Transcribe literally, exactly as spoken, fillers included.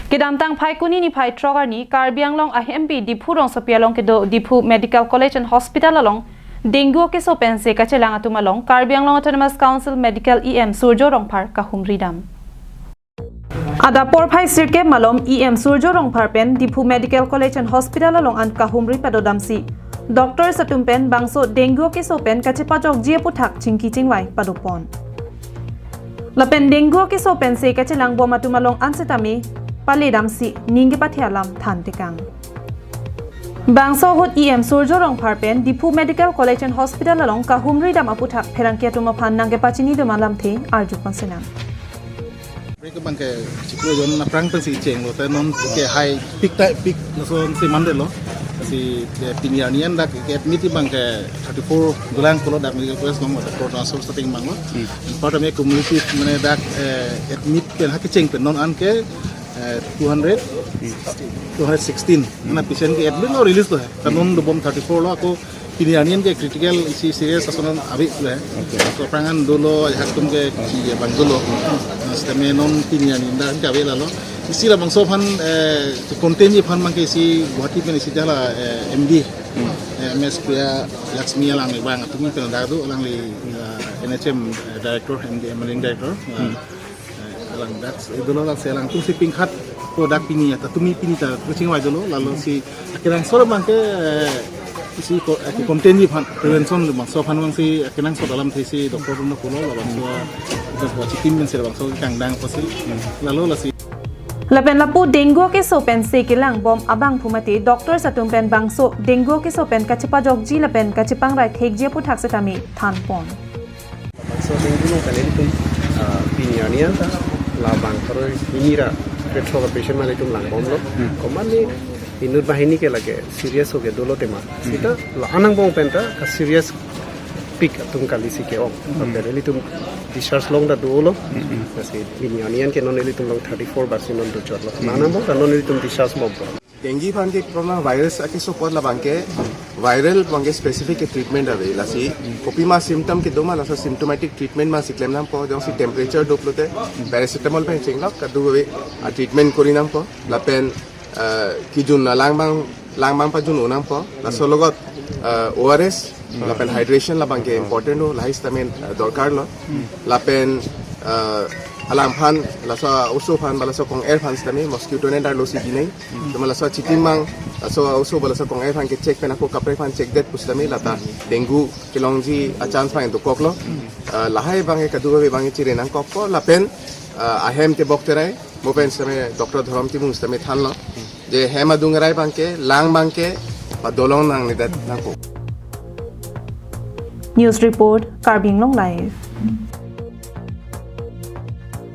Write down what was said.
Kedamtang Phaikuni niphai throk arni Karbi Anglong ahembi Diphu rongsopi along kedo Diphu Medical College and Hospital along dengue keso pensi kachelang atum along Karbi Anglong Autonomous Council Medical E M Surjo Rongphar kahumri dam. Adap porphai sirkep malom E M Surjo Rongphar pen Diphu Medical College and Hospital along an kahumri padodamsi doctors atum pen bangso dengue keso pen kachepajokji aputhak chingki chingvai padopon. Lapen dengue keso pensi kachelang bom atum along an setame paledamsi ning kepathe alam thantekang. Bangso ahut E M Surjo Rongphar pen Diphu Medical College and Hospital along kahumri dam aputhak pherangke atum aphan nangkepachini doma lamthe arjuponsinang. Mereka bangke chiklo jon aphrang pensi chenglo, te non ke high peak ta peak lason si mandetlo. Si, eh, pini arni an dak ke admit bangke thirty-four dolang pulo, dak medical college along doctor transfer starting manglo. Hmm. Part of community mane dak, eh, admit pen ha kecheng pen non an ke, eh, two hundred, two hundred sixteen. Mana patient ke admit lo, release lo he. Ta non dobom thirty-four lo, ako pini arni an ke critical isi serious ason ave lo he. Okay. So aphrang an dolo, ajahak atum ke chi abang dolo. Nah, setame non pini arni an dak ke ave lalo. Isi labangso aphan, eh, containji aphan bangke isi Guwahati pen isi jala, eh, M D, eh, M S Priya Lakshmi alang abang atum pen dak do, alangli, eh, N H M, eh, director, M D, managing director. Eh, alang dak, eh, dolo dak si alangtum si pingkhat ko dak pini ya, ta tumi pini ta kuching wai dolo, lalo si akenangsot bangke, eh, isi ko, eh, containji aphan, prevention bangso aphan bangsi akenangsot alamthe si doctor atum pulo, labangso, labangso chitim pensi labangso kangdang pusi, lalo lasi. Lapen lapu dengue keso pensi kelang bom abangphu mate doctors atum pen bangso dengue keso pen kachepajokji lapen kachepangrai thekji aputhak setame thanpon. Bangso dengue along pen ilitum, ah, pini arni an ta labang throk hini ra petro ka patient mane ilitum lang bomlo. Hmm. Komatne inut banghini ke lake serious hoke dolo tema. Hmm. Sita la-an angbong pen ta ka serious peak atum kali si ke-ong. Hmm. Lapen ilitum discharge long ta dolo. Hmm. Lasi pini arni an ke non ilitum along thirty-four bar si non dochotlo. Hmm. La-an angbong ta non ilitum discharge bomlo. Dengue aphan ke problem virus akeso apot labangke viral abangke specific ke treatment ave, lasi kopima symptom kedo ma laso symptomatic treatment ma si klem nangpo, jongsi temperature do pulote paracetamol pen chenglok kadokave a treatment kori nangpo, lapen, eh, kejun alang abang, lang abang pajun-o nangpo, laso logot, eh, O R S, lapen hydration labangke important lo, lahai setame, eh, dorkar lo. Lapen, eh, alangphan, laso oso aphan, ba laso kong-er aphan setame mosquito net arlo si dinei. Cuma laso chitim mang, laso oso ba laso kong-er aphan ke check pen ako kaprek aphan check det pu setame lata dengue kelongji a chance abang dokoklo. Eh, lahai abangke kadokave abangke chiri nangkokpo, lapen, eh, ahem tebok terai, mo pen setame Doctor Dhorom Timung setame thanlo. Je hem adung arai abangke, lang abangke, padolong nangnedet nangpo. News report, Karbi Anglong Live.